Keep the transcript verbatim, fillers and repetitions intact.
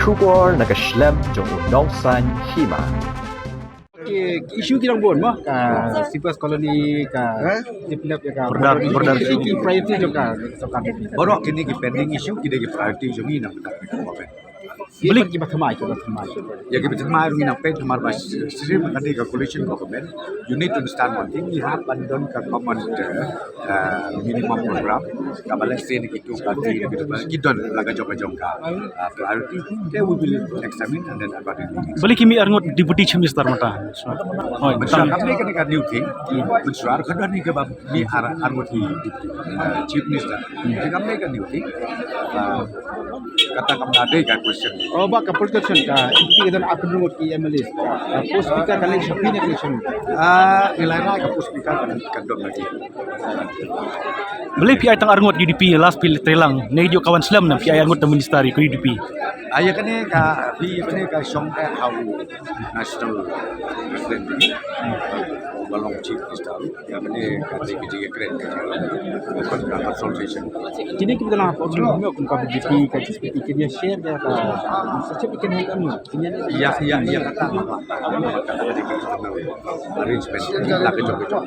Khubor na ka shlem jong u nongsan hima. Ki, ki issue ki dang bun mo, ka Seafarers Colony, ka develop ïa ka border, border issue, ki priority jong ka, jong ka. Baroh kine ki pending issue ki dei ki priority jong ngi na ka government. Balei ki ba thymmai, ki ba thymmai? Ïa ki ba thymmai ruh ngi nang peit namar ba shisha ka dei ka coalition government. You need to understand one thing, we have ban don ka common, uh, uh, minimum program. Kaba lehse na kitu ka ti na kitu ka, ki don la ka jong ka jong ka, uh, priority. They will be examined and then accordingly. Balei ki mih arngut Deputy Chief Minister mynta? Hooid. Mynta kam dei kane ka new thing. Mynshwa ka don hi kaba mih ar, arngut hi Deputy, uh, Chief Minister. Kam dei ka new thing. Uh, Kata kam da dei ka question. Oh, ba ka political question ka, ki ka don arngut ki M L A. Ka post speaker ka leh sha phi na election. Ah, ngi la rai ka post speaker ka, ka don lagi. Balei phi ai tang arngut U D P, last phi trei lang. Ne ju ka wan slem na phi ai arngut da minister ka U D P. Ah, ïa kane ka, phi ïa kane ka shong eh ha u national president. Ba long chief minister. Ïa kane ka dei ka jingïakren ka jingïakren ka consultation. Kine ki bynta na pop sum mo kum ka B J P ka H S P D kine share da ka sa chep kine ha mo kine. Ïa ïa ïa kata ma ba ka dei ka internal arrangement la ka jong ka jong.